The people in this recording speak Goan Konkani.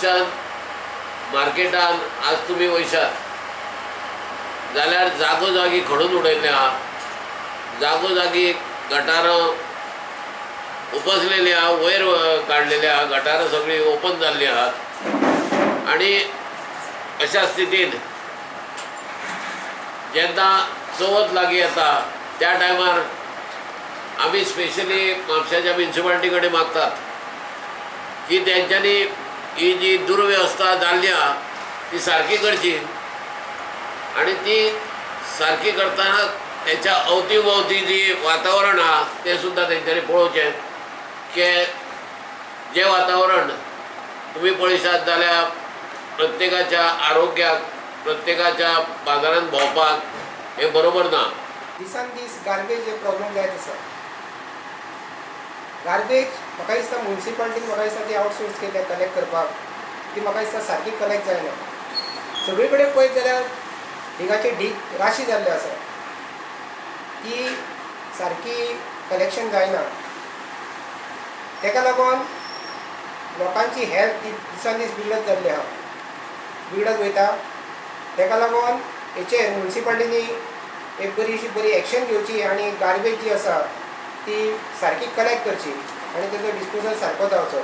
म्हापशान मार्केटान आज तुमी वयशात जाल्यार जागो जागी खणून उडयल्लें आहा, जागो जागी गटारां उपसलेली आहा, वयर काडलेली आहा, गटारां सगळीं ओपन जाल्लीं आहात. आनी अशा स्थितीन जेन्ना चवथ लागीं येता त्या टायमार आमी स्पेशली म्हापशाच्या म्युनिसिपालिटी कडेन मागतात की तेंच्यांनी ही जी दुर्व्यवस्था जाल्ली आहा ती सारकी करची आनी ती सारकी करतना तेच्या अवती भोंवती जी वातावरण आहा तें सुद्दां तेंच्यांनी पळोवचें की जें वातावरण तुमी पळयशात जाल्यार प्रत्येकाच्या आरोग्याक, प्रत्येकाच्या बाजारांत भोंवपाक हें बरोबर ना. दिसान दीस गार्बेज हे प्रॉब्लम जायत आसा. गार्बेज म्हाका दिसता म्युनिसिपालिटीन म्हाका दिसता ती आउटसोर्स केल्या कलेक्ट करपाक, ती म्हाका दिसता सारकी कलेक्ट जायना. सगळे कडेन पळयत जाल्यार ढिगाचे ढीग राशी जाल्ले आसा, ती सारकी कलेक्शन जायना. तेका लागून लोकांची हेल्थ दिसान दीस बिगडत जाल्ली आहा, बिगडत वयता. तेका लागून हेचेर म्युनिसिपालिटीनी एक बरी अशी बरी एक्शन घेवची आनी गार्बेज जी आसा ती सारकी कलेक्ट करची आनी तेजो डिस्पोजल सारको जावचो.